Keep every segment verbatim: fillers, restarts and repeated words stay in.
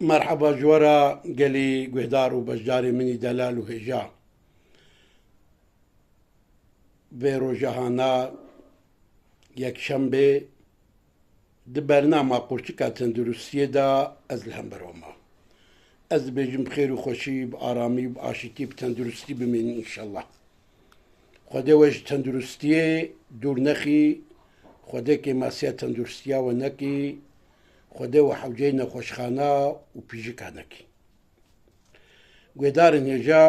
Merheba ji we re gelî guhdar û beşdarê min î delal û hêja. Vê roja hana yekşembê di bernama Qurçika Tenduristiyê de ez li hember we me. Ez dibêjim bi xêr û xweşî, bi aramî, bi aşîtî, bi tenduristî bimînin înşellah. Xwedê we ji tenduristiyê dûr nexî, Xwedê kêmasiya tenduristiya we nekî, Xwedê we hewceyî nexweşxana û pîjika nekî. Guhdarên hêja,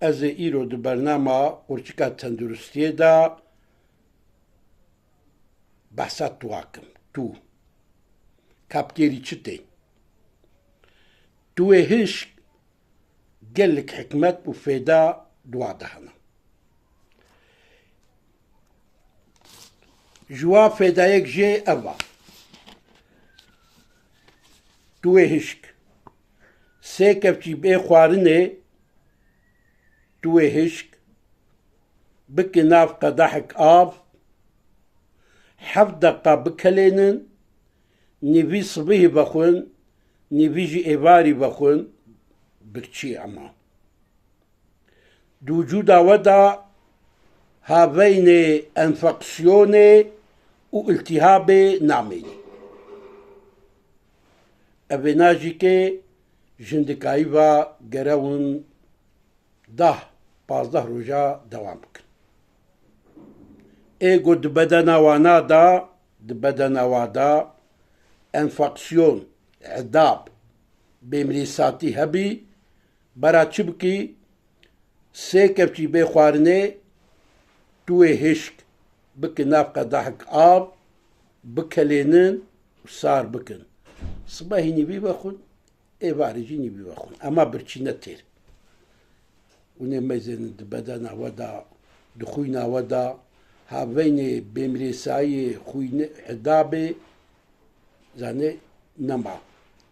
ez ê îro di bernama Qurçika Tenduristiyê de behsa tuwa kim. Tu. Ka bi kêrî çi tê? Tuwê hişk gelek hikmet û fêda di wa de hene. Ji wa fêdayek jê ev a. Tuwê hişk. Sê kevçî bê xwarinê, tuwê hişk, bike nav qedehek av, heft deqa bikelênin, nîvî sibihî vexwin, nîvî jî êvarî vexwin, birçî ema. Di wicûda we de haveynê enfeksiyonê û îltîhabê namênî. Evêna jî ke jin dikayî va gerewin deh, pazdeh roja dewam bikin. Ê ku di bedena wana de, di bedena wa de enfeksiyon, edab, bêmirîsatî hebî, bera çi bikî? Sê kevçî bê xwarinê, tuwê hişk, bike nav qedehek av, bikelênin û sar bikin. Sibehî nîvî vexwin, êvarê jî nîvî vexwin. Ema birçî ne têr. Hûn ê meyzênin di bedena we de, di xwîna we de, haveynê bêmirêsayiyê, xwînê, edabê, zanê nema.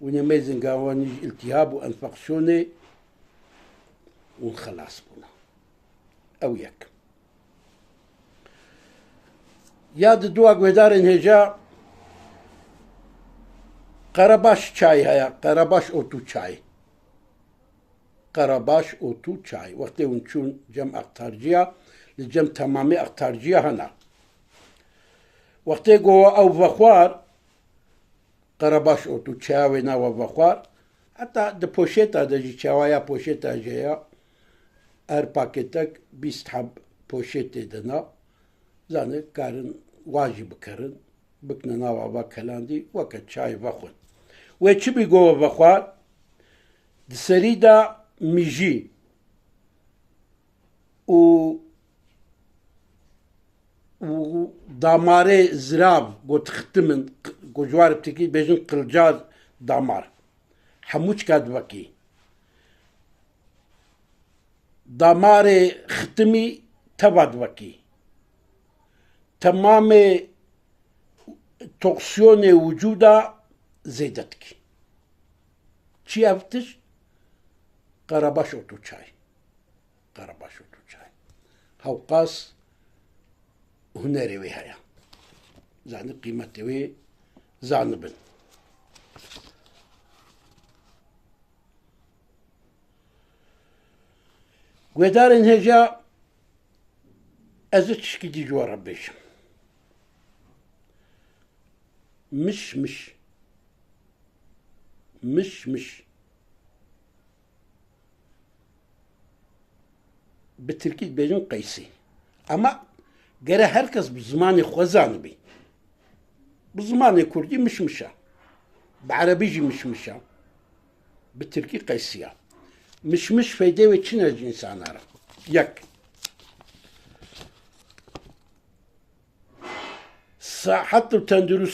Hûn ê meyzên gawanî ji îltîhab û enfeksiyonê hûn xelas bûne. Ew yek. Ya di dua guhdarên hêja Qerebaş çay heye, Qerebaş otu çay. Qerebaş otu çay. Wextê hûn çûn cem aqtarciya, li cem temamê aqtarciya hene. Wextê ku ew vexwar, Qerebaş otu çaya wê nawe vexwar. Heta di poşeta de jî çawaya poşeta jê ya. Her paketek bîst heb poşetê de na. Zanê karin wa jî bikerin. Bikne nava va kelandî, weke çay vexwin. Wê çi bî go we vexwar? Di serî de mijî û, û damarê zirav, got xitimin, q-, ku ji war bi tirkî dibêjin qilcar damar. Hemû çika divekî. Damarê xitimî teva divekî. Temamê toksiyonê wicûda zêde dikî. Çi ev tişt? Qerebaş otu çay. Qerebaş otu çay. Hewqas hunerê wê heye. Zanî qîmetê wê zanibin. Guhdarên hêja, ez ê tişkî dî ji we re bêjim. Miş miş. Miş miş. Bi tirkî dibêjin qeysî. Ama gere her kes bi zimanê xwe zanibî. Bi zimanê kurdî mişmiş e. Bi erebî jî mişmiş e. Bi tirkî qeysiya. Mişmiş feydê wê çi ne ji însana re? Yek. Sihet û tendurist,